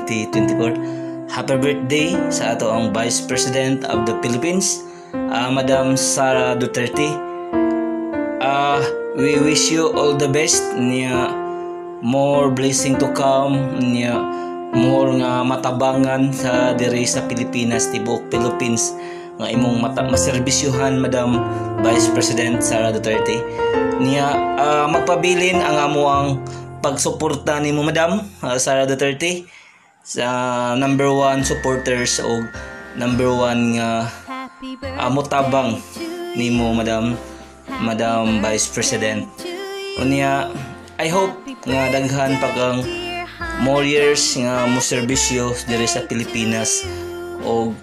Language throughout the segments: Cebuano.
2024. Happy birthday sa atoang Vice President of the Philippines, Madam Sara Duterte. We wish you all the best niya, more blessing to come niya, more nga matabangan sa diri sa Pilipinas, tibuok Philippines nga imong mata maserbisyuhan, Madam Vice President Sara Duterte. Niya magpabilin ang amoang pagsuporta nimo, Madam Sara Duterte, sa number one supporters o number one nga motabang nimo, Madam Vice President. Unya I hope nga daghan pa kang more years nga mo serbisyo diri sa Pilipinas og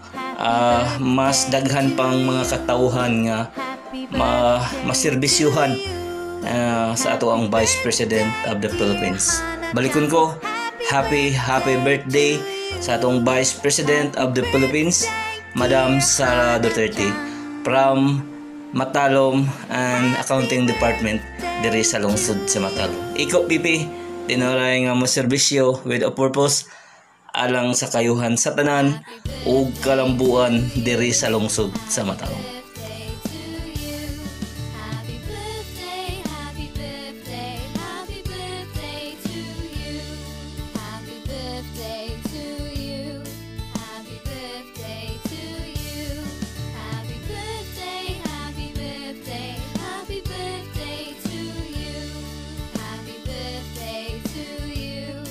mas daghan pang mga katawhan nga maserbisyuhan sa atoang Vice President of the Philippines. Balikon ko, happy happy birthday sa atong Vice President of the Philippines, Madam Sara Duterte, from Matalom and Accounting Department diri sa lungsod sa Matalom. Ikaw, VP, tinuray nga mo serbisyo with a purpose alang sa kayuhan sa tanan ug kalambuan diri sa lungsod sa Matalom. Birthday to you. Happy birthday, happy birthday, happy birthday to you. Happy birthday to you. Happy birthday to you. Happy birthday, happy birthday, happy birthday to you. Happy birthday to you.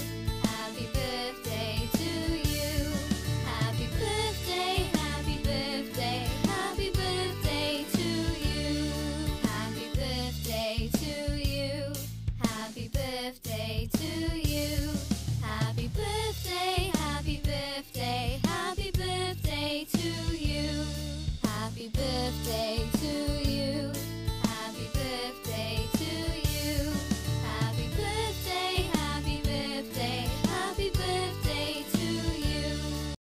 Happy birthday to you. Happy birthday, happy birthday, happy birthday to you. Happy birthday to you. Happy birthday to you. Happy birthday, happy birthday, happy birthday to